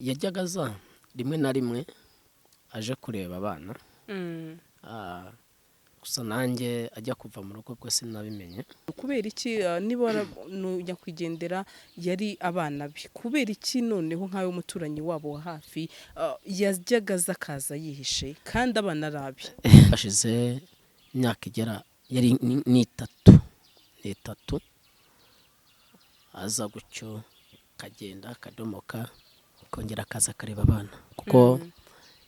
Yajyaga aza rimwe na rimwe aje kureba abana. Gusa nanjye ajya kuva mu rugo bwo sinabimenye. Kubera iki niba nyakwigendera yari abana be, kubera iki noneho nk'ayo umuturanyi wabo wa hafi yajyaga aza akaza yihishe kandi abana ari abe? Hashize imyaka igera yari ni itatu, ni itatu aza gutyo akagenda akadomoka, akongera akaza akareba abana, kuko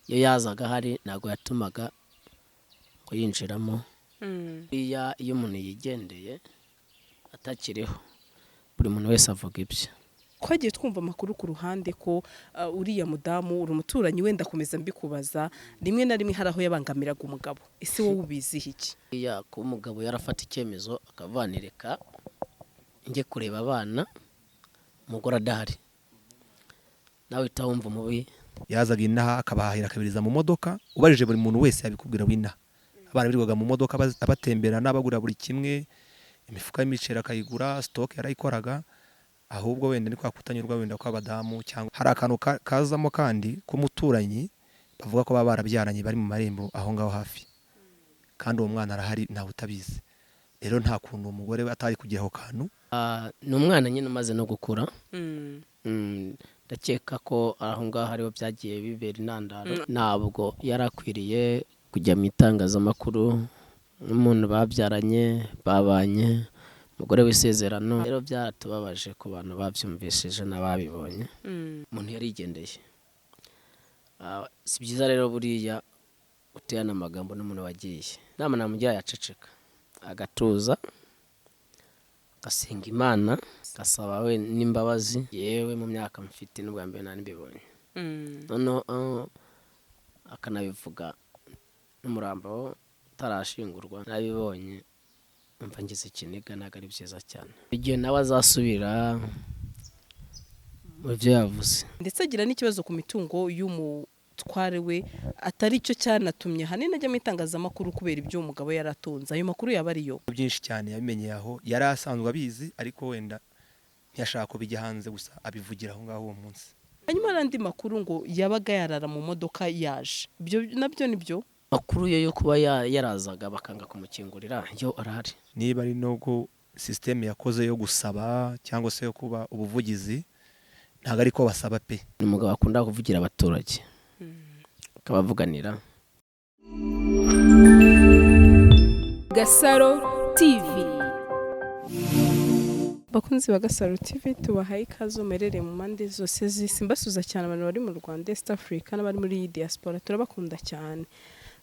iyo yazaga ahari ntabwo yatumaga ngo yinjiramo. Iyo umuntu yigendeye atakiriho, buri muntu wese avuga ibye. Twagiye twumva amakuru ku ruhande ko uriya mudamu uri umuturanyi wenda akomeza mbikubaza, rimwe na rimwe hari aho yabangamiraga umugabo. Ese wowe ubiziho iki? Buriya kuba umugabo yarafata icyemezo akavanireka njye kureba abana umugore adahari, nawe uhita wumva umubi. Yazaga inaha akabahahira, akabiriza mu modoka. Ubajije buri muntu wese yabikubwira w'inaha. Abana birirwaga mu modoka abatemberana, bagura buri kimwe, imifuka y'imiceri akayigura, stock yarayikoraga. Ahubwo wenda ni kwa kutanyurwa wenda kw'abadamu, cyangwa hari akantu kazamo kandi k'umuturanyi bavuga ko baba barabyaranye, bari mu marembo aho ngaho hafi, kandi uwo mwana arahari, ntawe utabizi. Rero nta kuntu umugore we atari kugira ako kantu. Ni umwana nyine umaze no gukura. Ndakeka ko aho ngaho ariho byagiye bibera intandaro. Ntabwo yari akwiriye kujya mu itangazamakuru n'umuntu babyaranye, babanye, umugore w'isezerano. Rero byaratubabaje ku bantu babyumvishije n'ababibonye. Umuntu yarigendeye. Si byiza rero buriya uterana amagambo n'umuntu wagiye. Inama namugira, yaceceka agatuza, agasenga Imana, agasaba we n'imbabazi. Yewe, mu myaka mfite n'ubwa mbere nari mbibonye. Noneho akanabivuga n'umurambo utarashingurwa. Nabibonye mva ngize ikiniga, ntabwo ari byiza cyane. Igihe nawe azasubira mu byo yavuze. Ndetse agira n'ikibazo ku mitungo y'umutware we, atari cyo cyanatumye ahanini ajya mu itangazamakuru kubera ibyo umugabo yari atunze. Ayo makuru yaba ariyo? Byinshi cyane yabimenyeye aho. Yari asanzwe abizi, ariko wenda ntiyashaka ko bijya hanze, gusa abivugira aho ngaho uwo munsi. Hanyuma hari andi makuru ngo yabaga yarara mu modoka yaje. Ibyo nabyo ni byo? Amakuru ye yo kuba yarazaga bakanga kumukingurira yo arahari. Niba ari no système yakoze yo gusaba cyangwa se yo kuba ubuvugizi, ntabwo ariko basaba pe. Ni umugabo akunda kuvugira abaturage, akabavuganira. Gasaro TV. Bakunzi ba Gasaro TV, tubahaye ikaze muherereye mu mpande zose z'isi. Mbasuhuza cyane abantu bari mu Rwanda, East Africa n'abari muri diaspora, turabakunda cyane.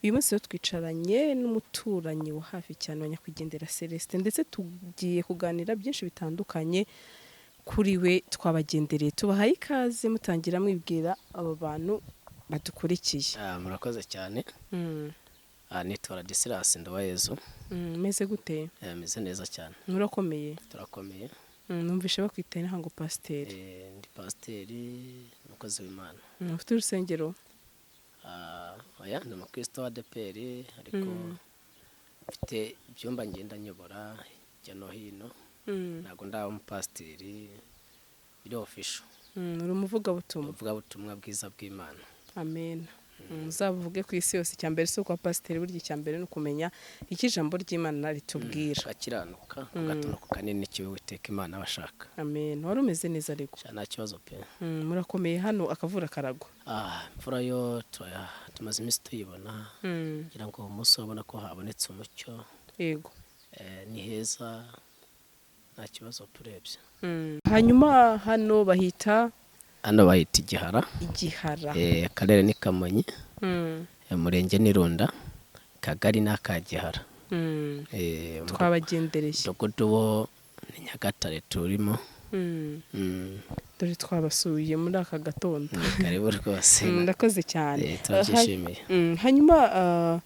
Uyu munsi rero twicaranye n'umuturanyi wa hafi cyane wa nyakwigendera Celestin, ndetse tugiye kuganira byinshi bitandukanye kuri we. Twabagendereye, tubahaye ikaze. Mutangira mwibwira aba bantu badukurikiye. Murakoze cyane. Nitwa Ladislas Nduwayezu. Meze gute? Meze neza cyane. Murakomeye? Turakomeye. Numvishe bakwita ngo pasiteri. Ndi pasiteri, umukozi w'Imana. Ufite urusengero? Oya, ndi umukristo wa ADEPR, ariko mfite ibyumba ngenda nyobora hirya no hino. Ntabwo ndaba umupasiteri biri official. Uri umuvugabutumwa? Umuvugabutumwa bwiza bw'Imana. Amen. Muzabuvuge ku isi yose. Icya mbere si ukuba pasiteri, burya icya mbere ni ukumenya icyo ijambo ry'Imana ritubwira. Ugakiranuka, ugaturuka kanini kiwe Uwiteka Imana bashaka. Amen. Wari umeze neza ariko? Sha, nta kibazo pe. Murakomeye hano, akavura karagwa? Imvura yo tumaze iminsi tuyibona, kugira ngo uwo munsi urabona ko habonetse umucyo. Ni heza, nta kibazo turebye. Hanyuma hano bahita? Hano bahita Igihara. Igihara. Akarere ni Kamonyi, umurenge ni Runda, akagari ni aka Gihara. Twabagendereye. Umudugudu wo ni Nyagatare turimo. Dore twabasuye muri aka gatondo. Ni karibu rwose. Ndakoze cyane. Turabyishimiye. Hanyuma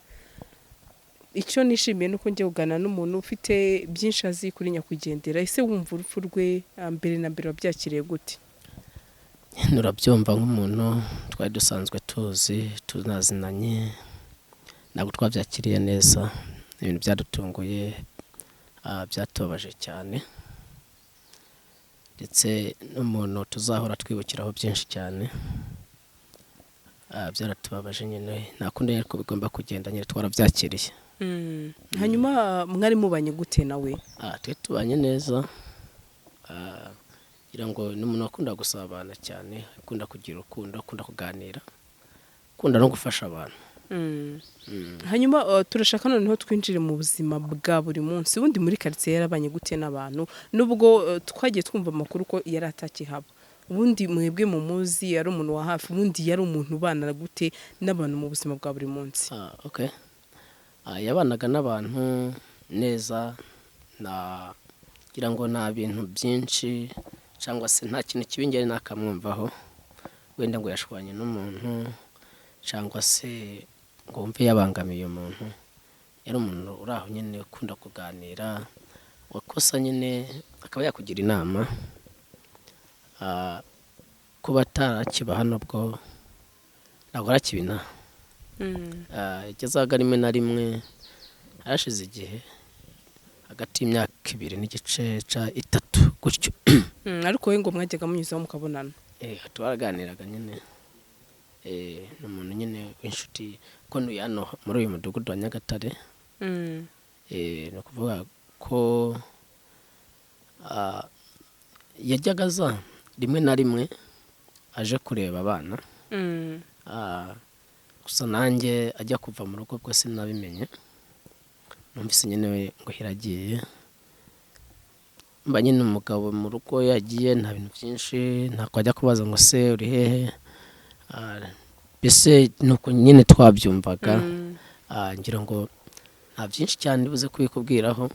icyo nishimiye ni uko ngiye kuganira n'umuntu ufite byinshi azi kuri nyakwigendera. Ese wumva urupfu rwe, mbere na mbere wabyakiriye gute? Nurabyumva, nk'umuntu twari dusanzwe tuzi, tunazinanye, ntabwo twabyakiriye neza. Ibintu byadutunguye, byatubabaje cyane. Ndetse n'umuntu tuzahora twibukiraho byinshi cyane. Byaratubabaje nyine, nta kundi ariko bigomba kugenda nyine, twarabyakiriye. Hanyuma mwari mubanye gute nawe? Twe tubanye neza. Ngira ngo ni umuntu wakunda gusabana cyane, akunda kugira urukundo, akunda kuganira, akunda no gufasha abantu. Hanyuma turashaka noneho twinjire mu buzima bwa buri munsi. Ubundi muri karitsiye yarabanye gute n'abantu, nubwo twagiye twumva amakuru ko yari atakihaba? Ubundi mwebwe mumuzi yari umuntu wa hafi, ubundi yari umuntu ubana gute n'abantu mu buzima bwa buri munsi? Okay. Yabanaga n'abantu neza, ngira ngo nta bintu byinshi cyangwa se nta kintu kibi ngeri nakamwumvaho, wenda ngo yashwanye n'umuntu cyangwa se ngo wumve yabangamiye umuntu. Yari umuntu uri aho nyine ukunda kuganira, wakosa nyine akaba yakugira inama. Kuba atarakiba hano bwo ntabwo arakiba inaha. Yagezaga rimwe na rimwe, harashize igihe hagati y'imyaka 2 n'igice ca 3 gutyo. Ariko we ngo mwajyaga munyuzaho mukabonana? Twaraganiraga nyine. Ni umuntu nyine w'inshuti ko ntuye hano muri uyu mudugudu wa Nyagatare. Ni ukuvuga ko yajyaga aza rimwe na rimwe aje kureba abana. Gusa nanjye ajya kuva mu rugo bwo sinabimenye, numvise nyine we ngo hiragiye. Mba nyine umugabo mu rugo yagiye nta bintu byinshi, ntabwo ajya kubaza ngo se uri hehe. Mbese nuko nyine twabyumvaga. Ngira ngo nta byinshi cyane buze kubikubwiraho,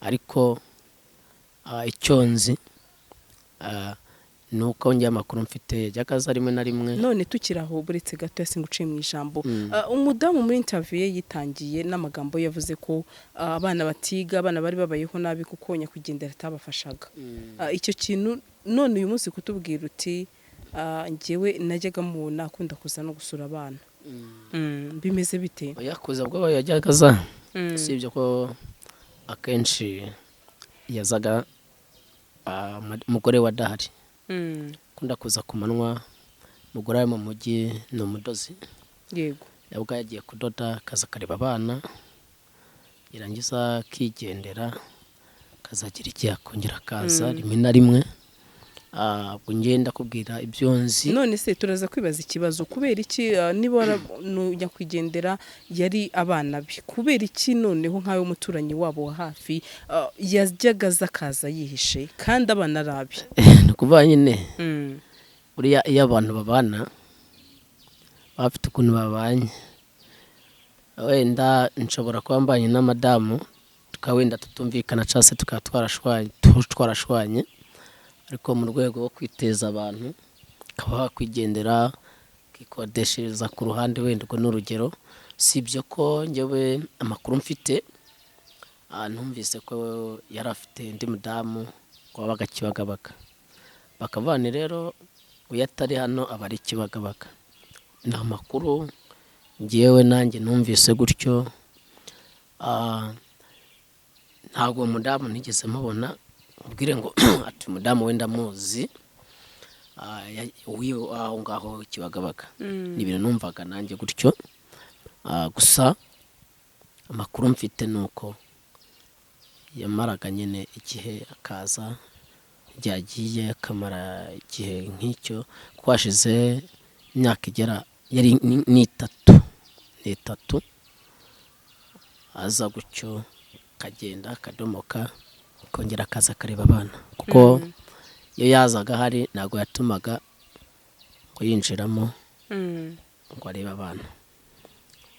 ariko icyo nzi ni uko njye amakuru mfite yajyaga aza rimwe na rimwe. None tukiri aho, buretse gato yasinguciye mu ijambo, umudamu muri interview ye yitangiye n'amagambo yavuze ko abana batiga, abana bari babayeho nabi kuko nyakwigendera atabafashaga. Icyo kintu none uyu munsi kutubwira uti njyewe najyaga mubona akunda kuza no gusura abana, bimeze bite? Oya, kuza bwo yajyaga aza, usibye ko akenshi yazaga umugore we adahari. Akunda kuza ku manywa, umugore ari mu mujyi, ni umudozi. Yabwo yagiye kudoda akaza akareba abana, yarangiza akigendera, akazagira igihe akongera akaza rimwe na rimwe. Ubwo njye ndakubwira ibyo nzi. None se turaza kwibaza ikibazo, kubera iki niba nyakwigendera yari abana be, kubera iki noneho nk'ayo muturanyi wabo wa hafi yajyaga aza akaza yihishe kandi abana ari abe? Ni ukuvuga nyine buriya iyo abantu babana baba bafite ukuntu babanye. Wenda nshobora kuba mbanye na madamu tukaba wenda tutumvikana cyangwa se tukaba twarashwanye, ariko mu rwego rwo kwiteza abantu ukaba wakwigendera ukikodeshereza ku ruhande, wenda ubwo ni urugero. Si ibyo ko njyewe amakuru mfite, numvise ko yari afite undi mudamu wabaga Kibagabaga, bakavuga ni rero uyu atari hano aba ari Kibagabaga. Ni amakuru njyewe nanjye numvise gutyo. Ntabwo uwo mudamu nigeze mubona ubwire ngo ati umudamu wenda muzi aho ngaho Kibagabaga. Ni ibintu numvaga nanjye gutyo. Gusa amakuru mfite ni uko yamaraga nyine igihe akaza, igihe agiye akamara igihe nk'icyo, kuko hashize imyaka igera yari ni itatu aza gutyo akagenda akadomoka, akongera akaza akareba abana, kuko iyo yazaga ahari ntabwo yatumaga ngo yinjiramo ngo arebe abana.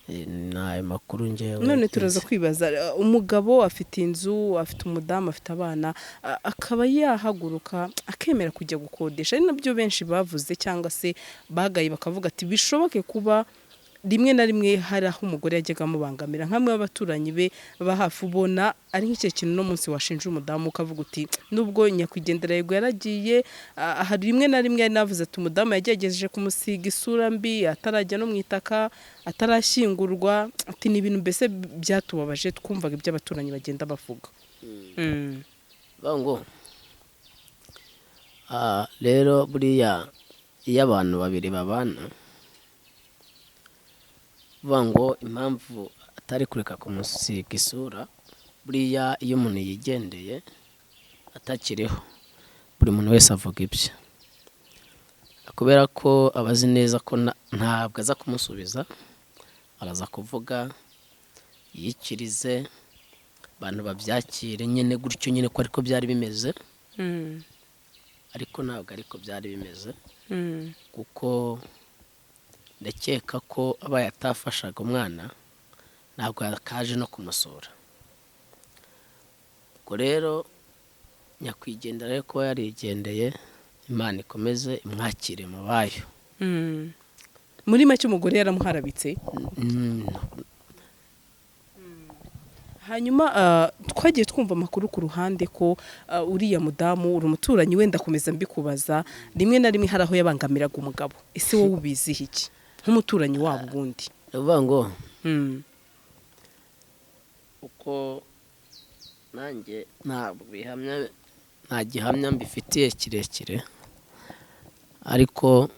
Ni ayo makuru njyewe None turaza kwibaza, umugabo afite inzu, afite umudamu, afite abana, akaba yahaguruka akemera kujya gukodesha, ari nabyo benshi bavuze cyangwa se bagaye bakavuga ati bishoboke kuba rimwe na rimwe hari aho umugore yajyaga amubangamira, nk'amwe b'abaturanyi be ba hafi. Ubona ari nk'icyo kintu no munsi washinja umudamu ukavuga uti nubwo nyakwigendera yego yaragiye, hari rimwe na rimwe yari navuze ati umudamu yagerageje kumusiga isura mbi atarajya no mu itaka, atarashyingurwa, ati ni ibintu mbese byatubabaje, twumvaga ibyo abaturanyi bagenda bavuga. Ngo Rero buriya iyo abantu babiri babana, uvuga ngo impamvu atari kureka kumusiga isura, buriya iyo umuntu yigendeye atakiriho, buri muntu wese avuga ibye, kubera ko aba azi neza ko ntabwo aza kumusubiza, araza kuvuga yikirize, abantu babyakire nyine gutyo nyine ko ariko byari bimeze, ariko ntabwo ariko byari bimeze, kuko ndakeka ko abaye atafashaga umwana ntabwo yakaje no kumusura. Ubwo rero nyakwigendera rero kuba yarigendeye, Imana ikomeze imwakire mu bayo. Muri make umugore yaramuharabitse. Hanyuma twagiye twumva amakuru ku ruhande ko uriya mudamu uri umuturanyi, wenda akomeza mbikubaza, rimwe na rimwe hari aho yabangamiraga umugabo. Ese wowe ubiziho iki nk'umuturanyi wabo ubundi? Ni ukuvuga ngo uko nanjye ntabwo bihamya, nta gihamya mbifitiye kirekire, ariko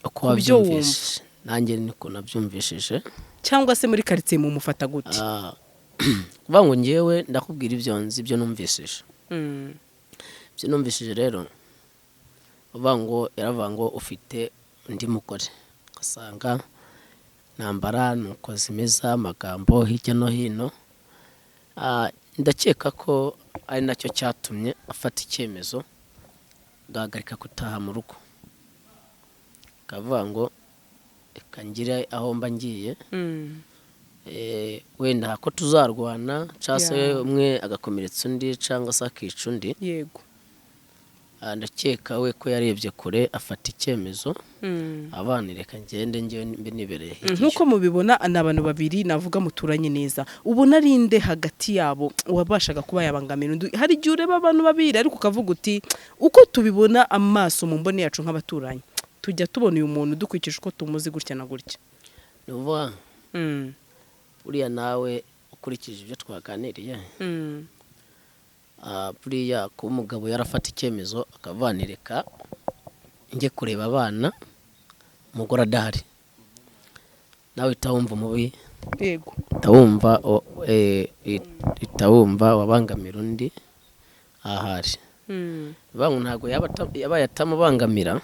uko Ku byo wabyumvishije nanjye niko nabyumvishije. Cyangwa se muri karitsiye mumufata gute? Kuvuga ngo ngewe ndakubwira ibyo nzi, ibyo numvishije. Ibyo numvishije rero, uvuga ngo yaravuga ngo ufite undi mugore, ugasanga intambara nuko zimeze, amagambo hirya no hino. Ndakeka ko ari nacyo cyatumye afata icyemezo agahagarika gutaha mu rugo, akavuga ngo reka ngire aho mba ngiye, wenda ko tuzarwana cyangwa se umwe agakomeretsa undi cyangwa se akica undi. Ndakeka we ko yarebye kure afata icyemezo, abana reka ngende njyewe mbe nibereye hirya. Nk'uko mubibona, ni abantu babiri navuga muturanye neza. Ubona ari nde hagati yabo wabashaga kuba yabangamira undi? Hari igihe ureba abantu babiri ariko ukavuga uti uko tubibona amaso mu mboni yacu nk'abaturanyi, tujya tubona uyu muntu dukurikije uko tumuzi gutya na gutya. Ni ukuvuga buriya nawe ukurikije ibyo twaganiriye, buriya kuba umugabo yarafata icyemezo akavanireka njye kureba abana umugore adahari, nawe uhita wumva umubi, uhita wumva uhita wumva wabangamira undi ahari. Bivuga ngo ntabwo yaba yabaye atamubangamira,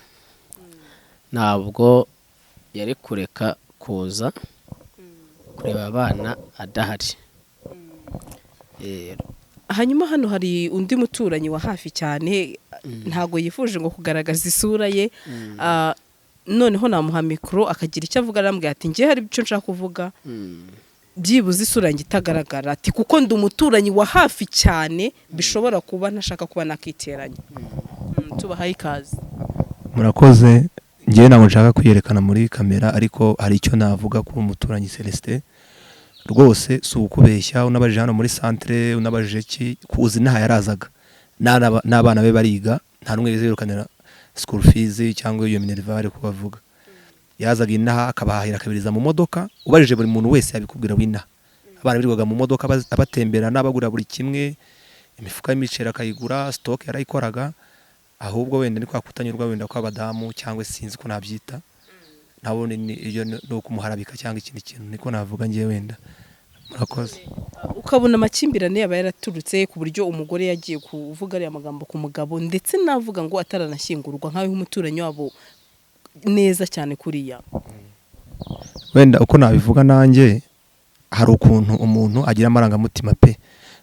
ntabwo yari kureka kuza kureba abana adahari. Hanyuma hano hari undi muturanyi wa hafi cyane, ntabwo yifuje ngo kugaragaza isura ye. Noneho namuha mikoro akagira icyo avuga, arambwira ati njye hari icyo nshaka kuvuga, byibuze isura yanjye itagaragara, ati kuko ndi umuturanyi wa hafi cyane, bishobora kuba ntashaka kuba nakiteranya. Tubahaye ikaze. Murakoze. Njyewe ntabwo nshaka kwiyerekana muri kamera, ariko hari icyo navuga ku muturanyi Celestin. Rwose si ukubeshya, unabajije hano muri centre, unabajije iki kuzi inaha yarazaga, n'abana be bariga, nta n'umwe yirukanira school fees cyangwa iyo minerval ko bavuga. Yazaga inaha akabahahira akabiriza mu modoka. Ubajije buri muntu wese yabikubwira w'inaha. Abana birirwaga mu modoka abatembera n'abagura buri kimwe, imifuka y'imiceri akayigura, stock yarayikoraga. Ahubwo wenda ni kwa kutanyurwa wenda kw'abadamu, cyangwa sinzi ko nabyita, nabone ni iyo ni ukumuharabika cyangwa ikindi kintu, niko navuga ngewe wenda. Murakoze. Ukabona amakimbirane yaba yaraturutse ku buryo umugore yagiye kuvuga ariya magambo ku mugabo, ndetse navuga ngo ataranashyingurwa, nkaho umuturanyi wabo neza cyane kuriya? Wenda uko nabivuga nanjye, hari ukuntu umuntu agira amarangamutima pe,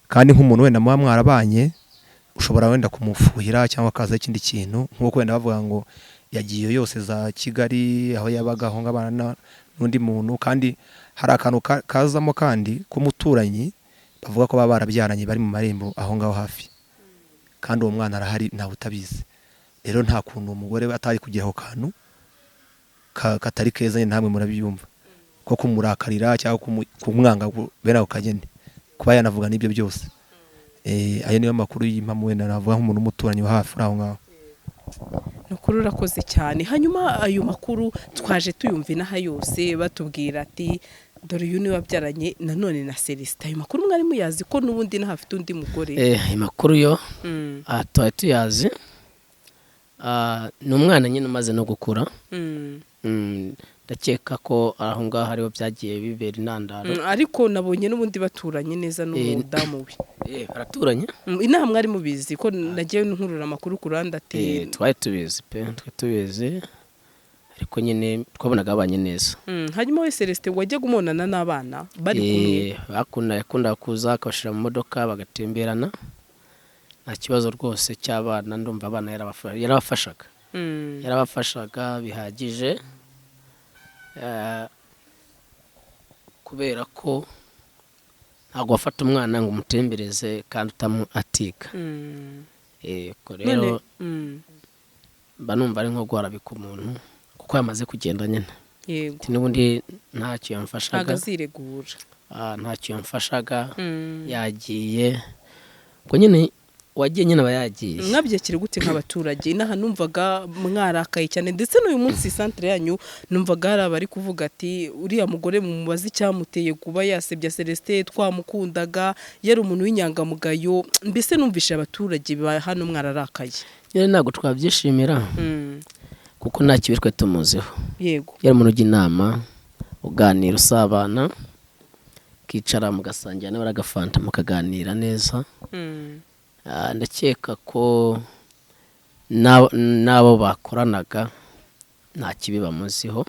kandi nk'umuntu wenda muba mwarabanye, ushobora wenda kumufuhira cyangwa akaza ikindi kintu, nk'uko wenda bavuga ngo yagiye yose za Kigali aho yabaga aho ngabana n'undi muntu. Kandi hari akantu kazamo kandi k'umuturanyi, bavuga ko baba barabyaranye bari mu marembo aho ngaho hafi, kandi uwo mwana arahari, ntawe utabizi. Rero nta kuntu umugore we atari kugira ako kantu katari keza nyine, namwe murabyumva, ko kumurakarira cyangwa kumwanga bene ako kageni, kuba yanavuga n'ibyo byose. Ayo niyo makuru y'impamo wenda navuga nk'umuntu w'umuturanyi wa hafi uri aho ngaho. Ni ukuri urakoze cyane. Hanyuma ayo makuru twaje tuyumva inaha yose, batubwira ati dore uyu niwe wabyaranye nanone na Celestin. Ayo makuru mwari muyazi ko n'ubundi inaha afite undi mugore? Ayo makuru yo, aha twari tuyazi. Ni umwana nyine umaze no gukura. Ndakeka ko aho ngaho ariho byagiye bibera intandaro. Ariko nabonye n'ubundi baturanye neza n'umudamu we. Baraturanye. Inaha mwari mubizi ko nagiye nkurura amakuru ku ruhande ati Twari tubizi pe, twari tubizi, ariko nyine twabonaga babanye neza. Hanyuma we Celestin wajyaga umonana n'abana bari kumwe? Yakundaga kuza akabashyira mu modoka bagatemberana, nta kibazo rwose cy'abana. Ndumva abana yarabafashaga. Yarabafashaga bihagije, kubera ko ntabwo wafata umwana ngo umutembereze kandi utamu atiga. Ubwo rero mba numva ari nko guharabika umuntu kuko yamaze kugenda nyine. Ati n'ubundi ntacyo yamfashaga. Ntabwo aziregura. Ntacyo yamfashaga. Yagiye ubwo nyine, uwagiye nyine aba yagiye. Mwabyakira gute nk'abaturage inaha? Numvaga mwarakaye cyane, ndetse n'uyu munsi santere yanyu numvaga hari abari kuvuga ati uriya mugore mumubaze icyamuteye kuba yasebya Celestin, twamukundaga, yari umuntu w'inyangamugayo. Mbese numvishe abaturage ba hano mwararakaye. Nyine ntabwo twabyishimira kuko nta kibi twe tumuziho. Yari umuntu ujya inama, uganira, usabana, ukicara mugasangira nawe agafanta mukaganira neza. Ndakeka ko n'abo bakoranaga nta kibi bamuziho.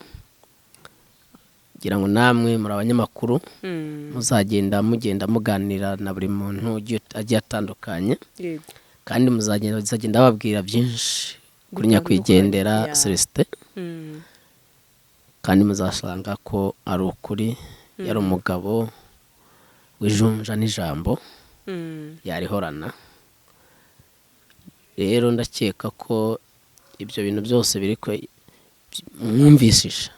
Ngira ngo namwe muri abanyamakuru muzagenda mugenda muganira na buri muntu agiye atandukanye, kandi muzagenda bababwira byinshi kuri nyakwigendera Celestin, kandi muzasanga ko ari ukuri. Yari umugabo w'ijunja n'ijambo yarihorana. Rero ndakeka ko ibyo bintu byose biri mwumvishije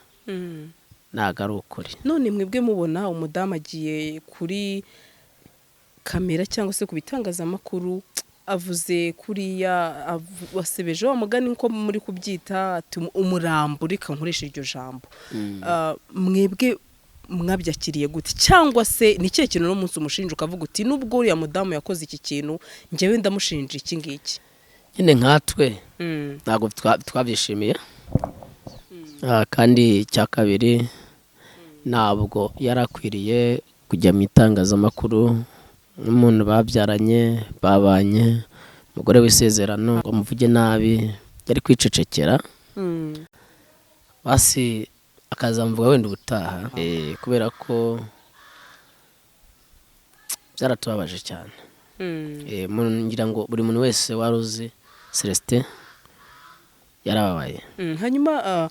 ntabwo ari ukuri. None mwebwe mubona umudamu agiye kuri kamera cyangwa se ku bitangazamakuru avuze kuriya, wasebeje wa mugani nko muri kubyita, ati umurambo, reka nkoreshe iryo jambo. Mwebwe mwabyakiriye gute? Cyangwa se ni ikihe kintu uno munsi umushinja ukavuga uti nubwo uriya mudamu yakoze iki kintu, njyewe ndamushinja iki ngiki? Nyine nkatwe ntabwo twabyishimiye. Kandi icya kabiri, ntabwo yari akwiriye kujya mu itangazamakuru nk'umuntu babyaranye, babanye, umugore w'isezerano, ngo amuvuge nabi. Yari kwicecekera, basi akazamuvuga wenda ubutaha, kubera ko byaratubabaje cyane. Ngira ngo buri muntu wese wari uzi Celestin yarababaye. Hanyuma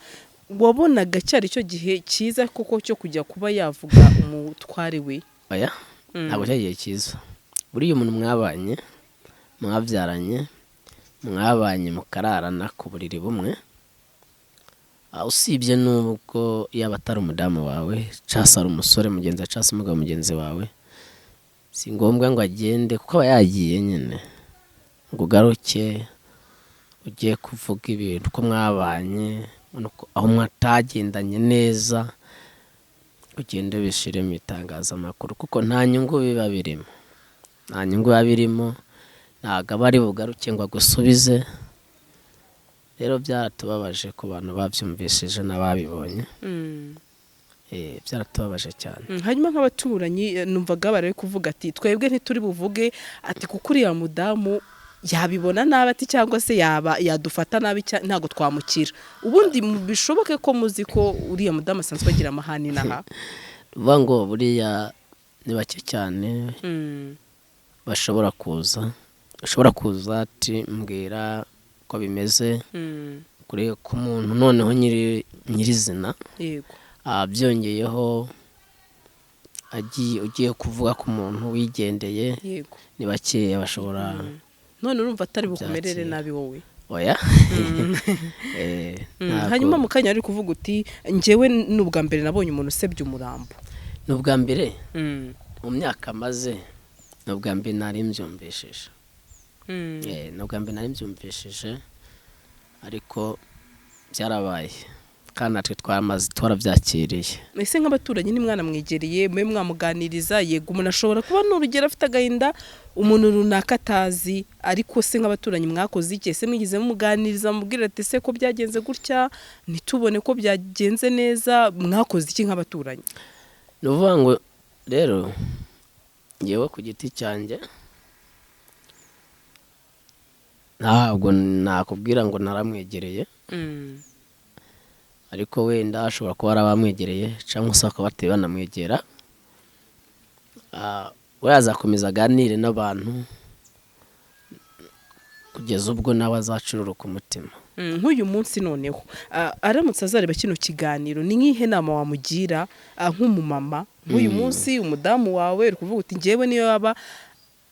wabonaga cyari cyo gihe cyiza koko cyo kujya kuba yavuga umutware we? Oya, ntabwo cyari igihe cyiza. Buriya umuntu mwabanye, mwabyaranye, mwabanye mukararana ku buriri bumwe, usibye n'ubwo yaba atari umudamu wawe cyangwa se ari umusore mugenzi wawe cyangwa se umugabo mugenzi wawe, si ngombwa ngo agende kuko aba yagiye nyine ngo ugaruke ugiye kuvuga ibintu uko mwabanye, aho mwatagendanye neza, ugende ubishyire mu itangazamakuru, kuko nta nyungu biba birimo, nta nyungu biba birimo, ntabwo aba ari bugaruke ngo agusubize. Rero byaratubabaje ku bantu babyumvishije n'ababibonye. Byaratubabaje cyane. Hanyuma nk'abaturanyi, numvaga bari kuvuga ati twebwe ntituri buvuge, ati kuko uriya mudamu yabibona nabi, ati cyangwa se yaba yadufata nabi, ntabwo twamukira. Ubundi bishoboke ko muzi ko uriya mudamu asanzwe agira amahane inaha? Uvuga ngo buriya ni bake cyane bashobora kuza, ushobora kuza ati mbwira uko bimeze kuri ku muntu noneho nyirizina. Byongeyeho ugiye kuvuga ku muntu wigendeye, ni bakeya bashobora. None urumva atari bukumerere Byakira. nabi wowe? Oya. Hanyuma mu kanya ari kuvuga uti njyewe ni ubwa mbere nabonye umuntu usebya umurambo. Ni ubwa mbere mu myaka maze, ni ubwa mbere nari mbyumvishije. Ni ubwa mbere nari mbyumvishije, ariko byarabaye Kandi natwe twamaze twarabyakiriye. Ese nk'abaturanyi ntimwanamwegereye mube mwamuganiriza? Yego, umuntu ashobora kuba n'urugero afite agahinda umuntu runaka atazi, ariko se nk'abaturanyi mwakoze iki? Ese mwigeze mumuganiriza, mubwira ati ese ko byagenze gutya ntitubone ko byagenze neza? Mwakoze iki nk'abaturanyi? Ni ukuvuga ngo rero ngewe ku giti cyanjye ntabwo nakubwira ngo naramwegereye, ariko wenda ashobora kuba ari abamwegereye cyangwa se bakaba batari banamwegera. We azakomeza aganire n'abantu kugeza ubwo nawe azacururuka umutima. Nk'uyu munsi noneho aramutse azareba kino kiganiro, ni nk'ihe nama wamugira nk'umumama nk'uyu munsi umudamu wawe uri kuvuga uti ngewe niyo yaba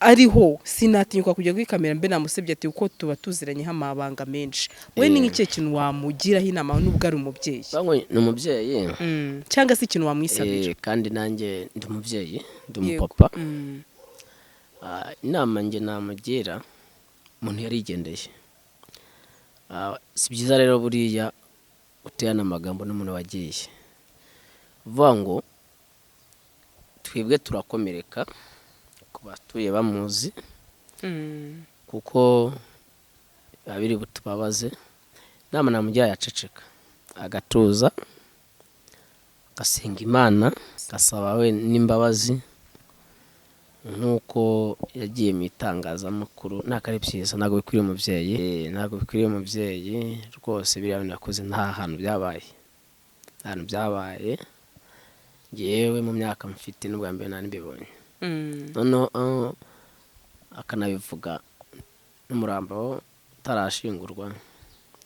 ariho sinatinyuka kujya kuri kamera mbe namusebye, ati kuko tuba tuziranyeho amabanga menshi. We ni nk'ikihe kintu wamugiraho inama nubwo ari umubyeyi? Bangwe ni umubyeyi. Cyangwa se ikintu wamwisabira? Kandi nanjye ndi umubyeyi, ndi Yego. umupapa. Inama njye namugira, umuntu yarigendeye. Si byiza rero buriya uterana amagambo n'umuntu wagiye. Uvuga ngo twebwe turakomereka ku batuye bamuzi, kuko biba biri butubabaze. Inama namugira, yaceceka agatuza, agasenga Imana, agasaba we n'imbabazi nk'uko yagiye mu itangazamakuru. Ntabwo ari byiza, ntabwo bikwiriye umubyeyi. Ntabwo bikwiriye umubyeyi rwose. Biriya bintu yakoze nta hantu byabaye, nta hantu byabaye. Ngewe mu myaka mfite n'ubwa mbere nari mbibonye. Noneho akanabivuga n'umurambo utarashingurwa,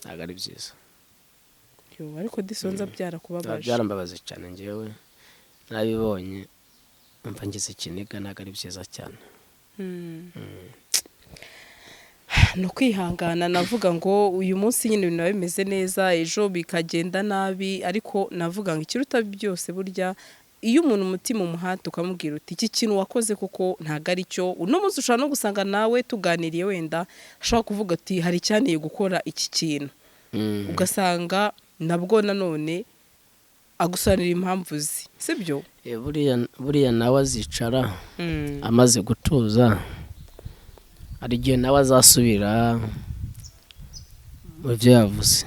ntabwo ari byiza. Yo, ariko disonza byarakubabaje. Byarambabaje cyane. Ngewe nabibonye mva ngize ikiniga, ntabwo ari byiza cyane. Ni ukwihangana. Navuga ngo uyu munsi nyine ibintu biba bimeze neza, ejo bikagenda nabi, ariko navuga ngo ikiruta byose burya iyo umuntu umutima umuhata ukamubwira uti iki kintu wakoze kuko ntabwo ari cyo. Uno munsi ushobora no gusanga nawe tuganiriye wenda ashobora kuvuga ati hari icyanteye gukora iki kintu, ugasanga nabwo nanone agusobanurira impamvu ze, sibyo? Buriya nawe azicara amaze gutuza, hari igihe nawe azasubira mu byo yavuze,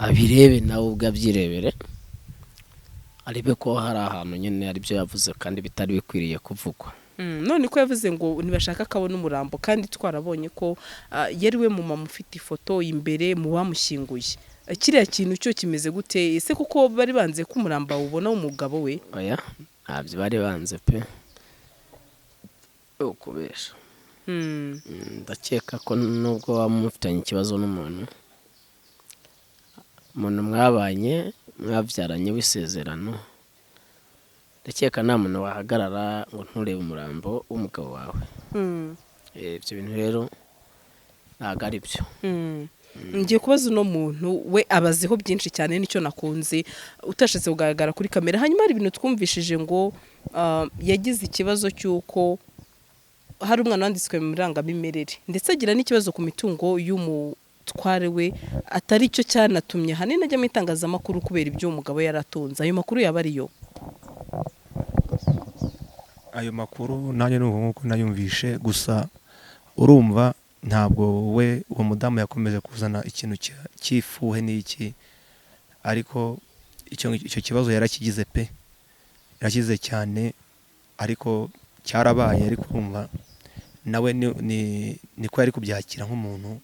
abirebe nawe ubwe, abyirebere, arebe ko hari ahantu nyine hari ibyo yavuze kandi bitari bikwiriye kuvugwa. None ko yavuze ngo ntibashaka akabona umurambo, kandi twarabonye ko yari we mumama ufite ifoto imbere mu bamushyinguye. Kiriya kintu cyo kimeze gute? Ese kuko bari banze ko umurambo awubona w'umugabo we? Oya, ntabyo bari banze pe, ukubesha. Ndakeka ko nubwo waba mufitanye ikibazo n'umuntu, umuntu mwabanye mwabyaranye w'isezerano, ndakeka nta muntu wahagarara ngo nturebe umurambo w'umugabo wawe. Ibyo bintu rero ntabwo ari byo. Ngiye kubaza uno muntu, we abaziho byinshi cyane, nicyo nakunze utashatse kugaragara kuri kamera. Hanyuma hari ibintu twumvishije ngo yagize ikibazo cy'uko hari umwana wanditswe mu irangamimerere, ndetse agira n'ikibazo ku mitungo y'umutware we, atari cyo cyanatumye ahanini ajya mu itangazamakuru kubera ibyo umugabo yari atunze. Ayo makuru yaba ariyo? Ayo makuru nanjye ni uko nguko nayumvishe. Gusa urumva ntabwo we uwo mudamu yakomeje kuzana ikintu cy'ifuhe n'iki, ariko icyo kibazo yarakigize pe, yarakigize cyane, ariko cyarabaye. Ariko urumva nawe niko yari kubyakira nk'umuntu,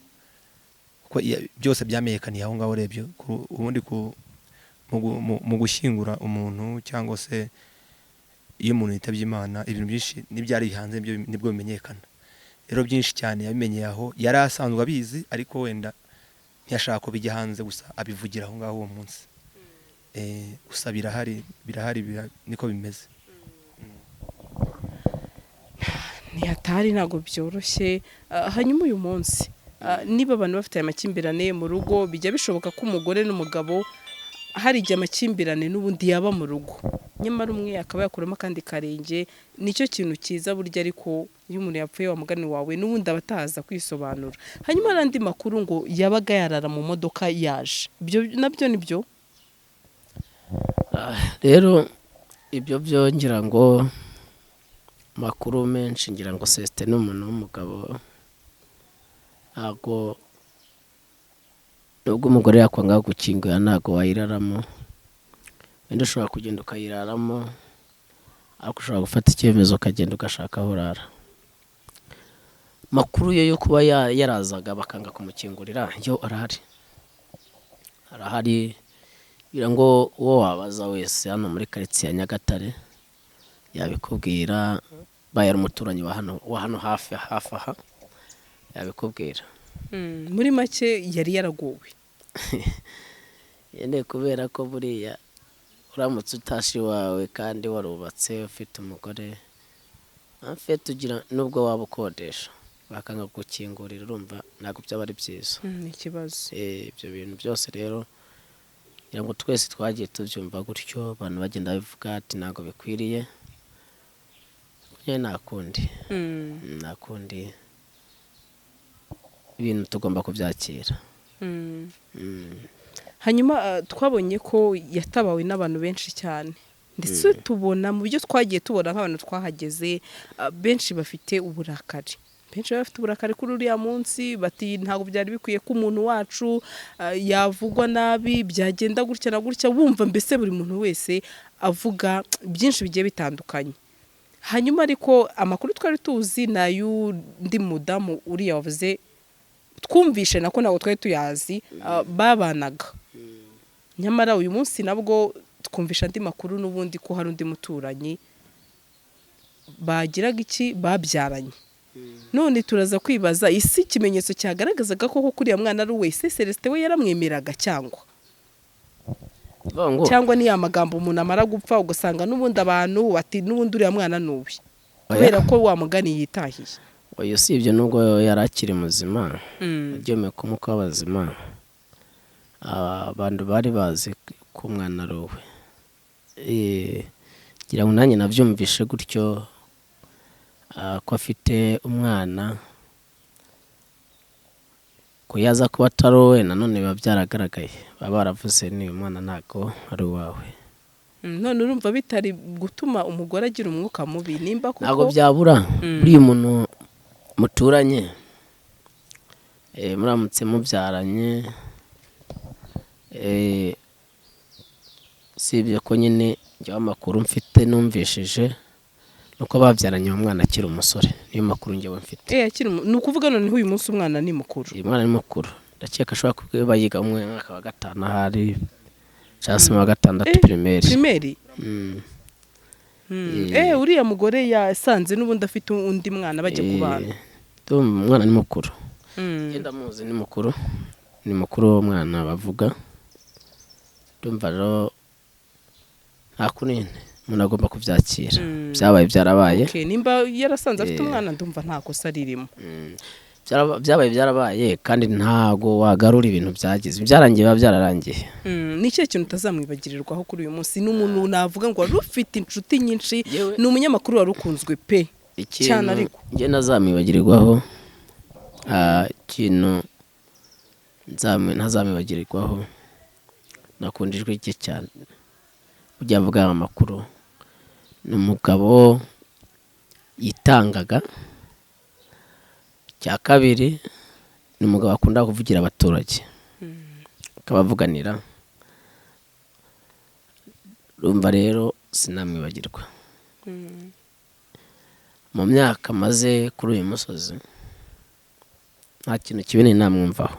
kuko byose byamenyekaniye aho ngaho. Urebye ubundi mu gushyingura umuntu cyangwa se iyo umuntu yitabye Imana, ibintu byinshi n'ibyari hanze nibwo bimenyekana. Rero byinshi cyane yabimenyeye aho, yari asanzwe abizi ariko wenda ntiyashaka ko bijya hanze, gusa abivugira aho ngaho uwo munsi. Gusa birahari, birahari, niko bimeze. Ntihatari, ntabwo byoroshye. Hanyuma uyu munsi niba abantu bafite aya makimbirane mu rugo, bijya bishoboka ko umugore n'umugabo hari igihe amakimbirane n'ubundi yaba mu rugo, nyamara umwe akaba yakuramo akandi karenge, nicyo kintu cyiza burya. Ariko iyo umuntu yapfuye wa mugani wawe n'ubundi aba ataza kwisobanura. Hanyuma hari andi makuru ngo yabaga yarara mu modoka yaje, ibyo nabyo nibyo? Rero ibyo byo ngira ngo makuru menshi, ngira ngo Celestin ni umuntu w'umugabo, ntabwo nubwo umugore yakwanga gukingura ntabwo wayiraramo. Wenda ushobora kugenda ukayiraramo, ariko ushobora gufata icyemezo ukagenda ugashaka aho urara. Makuru ye yo kuba yarazaga bakanga kumukingurira yo arahari, arahari. Ngira ngo uwo wabaza wese hano muri karitsiye ya Nyagatare yabikubwira, baye ari umuturanyi wa hano hafi hafi aha yabikubwira. Muri make yari yaragowe. Yende kubera ko buriya uramutse utashe iwawe kandi warubatse ufite umugore afite, ugira nubwo waba ukodesha bakanga gukingurira, urumva ntabwo byaba ari byiza. Ni ikibazo. Ibyo bintu byose rero ngira ngo twese twagiye tubyumva gutyo, abantu bagenda babivuga ati ntabwo bikwiriye. Nyine nta kundi, nta kundi, ibintu tugomba kubyakira. Hanyuma twabonye ko yatabawe n'abantu benshi cyane, ndetse tubona mu byo twagiye tubona nk'abantu twahageze, benshi bafite uburakari, benshi bafite uburakari kuri uriya munsi, bati ntabwo byari bikwiye ko umuntu wacu yavugwa nabi, byagenda gutya na gutya. Wumva mbese buri muntu wese avuga byinshi bigiye bitandukanye. Hanyuma ariko amakuru twari tuzi ni ay'undi mudamu uriya wavuze, twumvishe nako ntabwo twari tuyazi, babanaga. Nyamara uyu munsi nabwo twumvisha andi makuru n'ubundi ko hari undi muturanyi bagiraga iki babyaranye. None turaza kwibaza isi ikimenyetso cyagaragazaga koko kuriya mwana ari uwe, ese Celestin we yaramwemeraga cyangwa cyangwa ni ya magambo umuntu amara gupfa ugasanga n'ubundi abantu bati n'ubundi uriya mwana ni uwe kubera ko wa mugani yitahiye. Oya, usibye nubwo yari akiri muzima, aryomeye ku mwuka w'abazima, abantu bari bazi ko umwana ari uwe. Ngira ngo nanjye nabyumvishe gutyo, ko afite umwana, ko yaza kuba atari uwe nanone biba byaragaragaye, baba baravuze ni uyu mwana ntabwo ari uwawe. None urumva bitari gutuma umugore agira umwuka mubi nimba kuko ntabwo byabura. Buriya umuntu muturanye, muramutse mubyaranye, usibye ko nyine njyewe amakuru mfite numvishije nuko babyaranye uwo mwana akiri umusore, niyo makuru njyewe mfite. Akiri ni ukuvuga noneho uyu munsi umwana ni mukuru. Uyu mwana ni mukuru, ndakeka ashobora kuba yiga mu mwaka wa 5 ahari cyangwa se mu wa 6 primaire. Primaire? Uriya mugore yasanze n'ubundi afite undi mwana bajya kubana. Umwana ni mukuru. Ngenda muzi ni mukuru. Ni mukuru w'uwo mwana bavuga. Ndumva rero nta kunini umuntu agomba kubyakira. Byabaye byarabaye. Okay, nimba yarasanze afite umwana ndumva nta kosa ririmo. Byabaye byarabaye kandi ntago wagarura ibintu byagize. Byarangiye biba byararangiye. Ni ikihe kintu utazamwibagirirwaho kuri uyu munsi? Ni umuntu navuga ngo wari ufite inshuti nyinshi, ni umunyamakuru wari ukunzwe pe. Cyane ariko njye ntazamwibagirirwaho, ikintu ntazamwibagirirwaho, nakunda ijwi rye cyane. Ujya avuga amakuru, ni umugabo yitangaga. Cya kabiri ni umugabo akunda kuvugira abaturage, akabavuganira. Urumva rero sinamwibagirwa. Mu myaka maze kuri uyu musozi nta kintu kibi namwumvaho.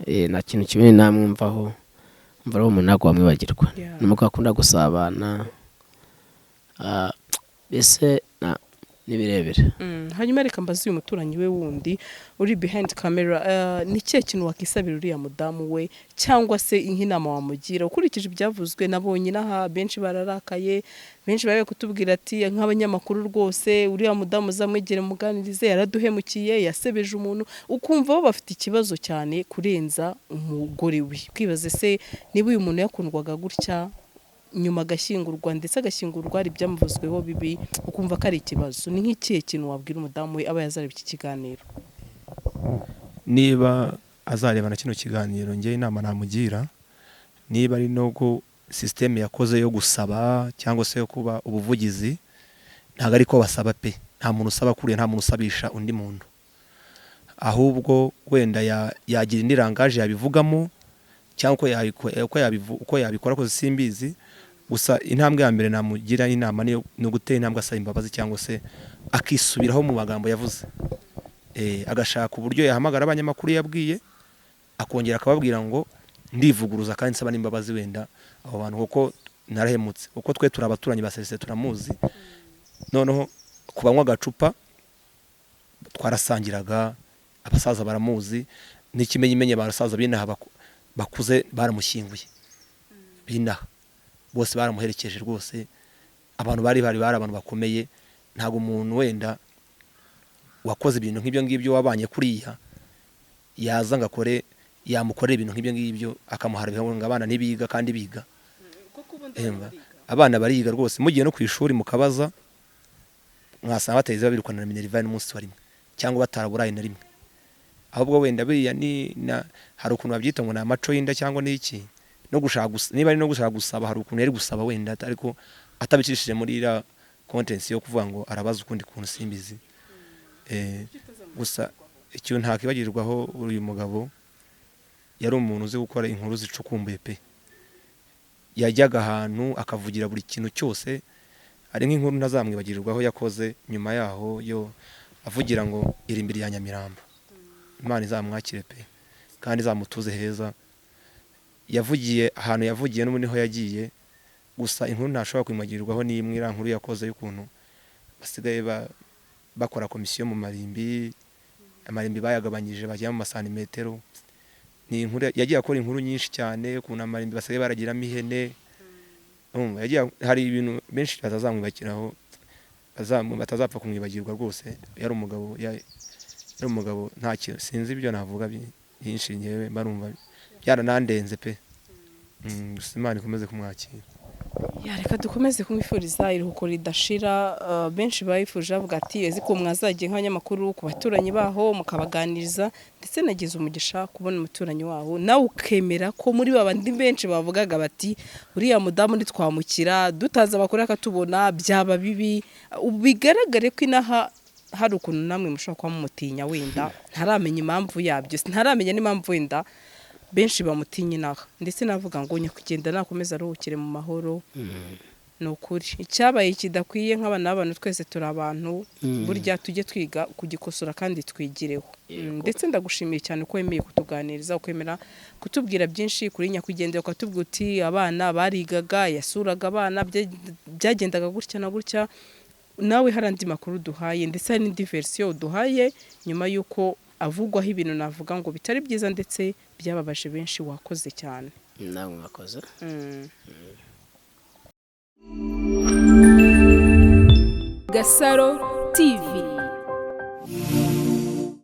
Nta kintu kibi namwumvaho. Umva rero umuntu ntabwo wamwibagirwa. Ni umugabo akunda gusabana, mbese ni birebire. Hanyuma reka mbaze uyu muturanyi we wundi uri behind camera, ni ikihe kintu wakisabira uriya mudamu we cyangwa se nk'inama wamugira ukurikije ibyavuzwe? Nabonye inaha benshi bararakaye, benshi bari kutubwira ati nk'abanyamakuru rwose uriya mudamu uzamwegere muganirize, yaraduhemukiye, yasebeje umuntu. Ukumva bo bafite ikibazo cyane kurenza umugore we. Kwibaze se niba uyu muntu yakundwaga gutya nyuma agashyingurwa, ndetse agashyingurwa hari ibyamuvuzweho bibi, ukumva ko ari ikibazo. Ni nk'ikihe kintu wabwira umudamu we aba yazareba iki kiganiro? Niba azareba na kino kiganiro, njye inama namugira, niba ari no système yakoze yo gusaba cyangwa se yo kuba ubuvugizi, ntabwo ariko basaba pe. Nta muntu usaba kuriya, nta muntu usabisha undi muntu. Ahubwo wenda yagira indi langage yabivugamo, cyangwa uko yabikora kose simbizi. Gusa intambwe ya mbere namugira inama ni ugutera intambwe asaba imbabazi, cyangwa se akisubiraho mu magambo yavuze. Agashaka uburyo yahamagara abanyamakuru yabwiye, akongera akababwira ngo ndivuguruza kandi nsaba n'imbabazi wenda abo bantu, kuko narahemutse, kuko twe turi abaturanyi ba Celestin, turamuzi. Noneho ku banywa agacupa twarasangiraga, abasaza baramuzi, n'ikimenyimenyi abasaza b'inaha bakuze baramushyinguye b'inaha bose baramuherekeje rwose. Abantu bari abantu bakomeye. Ntabwo umuntu wenda wakoze ibintu nk'ibyo ngibyo, wabanye kuriya, yaza ngo akore, yamukorera ibintu nk'ibyo ngibyo, akamuharabira ngo abana ntibiga kandi biga. Emba, abana bariga rwose. Mugiye no ku ishuri mukabaza, mwasanga batahise babirukana na minerval n'umunsi wa rimwe, cyangwa bataraburaye na rimwe. Ahubwo wenda biriya ni na hari ukuntu babyita ngo ni amaco y'inda cyangwa n'iki, no gushaka niba ari no gushaka gusaba, hari ukuntu yari gusaba wenda, ariko atabicishije muri iriya content yo kuvuga ngo arabaza ukundi kuntu, simbizi. Gusa ikintu ntakwibagirwaho uyu mugabo, yari umuntu uzi gukora inkuru zicukumbuye pe. Yajyaga ahantu akavugira buri kintu cyose. Hari nk'inkuru ntazamwibagirwaho yakoze nyuma yaho, yo avugira ngo irimbi rya Nyamirambo. Imana izamwakire pe, kandi izamutuze heza. Yavugiye ahantu yavugiye n'ubu niho yagiye. Gusa inkuru ntashobora kwibagirwaho ni imwe, iriya nkuru yakoze y'ukuntu basigaye bakora komisiyo mu marimbi, amarimbi bayagabanyije bajya mu masantimetero. Ni inkuru yagiye akora, inkuru nyinshi cyane, ukuntu amarimbi basigaye baragiramo ihene. Urumva, hari ibintu benshi batazamwibagiraho, batazapfa kumwibagirwa rwose. Yari umugabo nta kintu, sinzi ibyo navuga byinshi, ngewe barumva byaranandenze pe. Gusa Imana ikomeze kumwakira. Ya, reka dukomeze kumwifuriza iruhuko ridashira. Benshi bayifuje bavuga ati ezi ko mwazagiye nk'abanyamakuru ku baturanyi baho mukabaganiriza, ndetse nagize umugisha kubona umuturanyi waho nawe ukemera ko muri babandi benshi bavugaga bati uriya mudamu ntitwamukira, dutaza abakuru akatubona byaba bibi. Bigaragare ko inaha hari ukuntu namwe mushobora kuba mumutinya, wenda ntaramenya impamvu yabyo, ntaramenya n'impamvu wenda benshi bamutinya inaha. Ndetse navuga ngo nyakugenda nakomeza aruhukire mu mahoro. Ni ukuri icyabaye kidakwiye, nk'abana b'abantu twese turi abantu, burya tujye twiga kugikosora kandi twigireho. Ndetse ndagushimiye cyane ko wemeye kutuganiriza, ukemera kutubwira byinshi kuri nyakwigendera, ukatubwira uti abana barigaga, yasuraga abana, byagendaga gutya na gutya. Nawe hari andi makuru duhaye, ndetse hari n'indi version uduhaye nyuma y'uko avugwaho ibintu navuga ngo bitari byiza ndetse byababaje benshi. Wakoze cyane. Nawe mwakoze. Gasaro TV.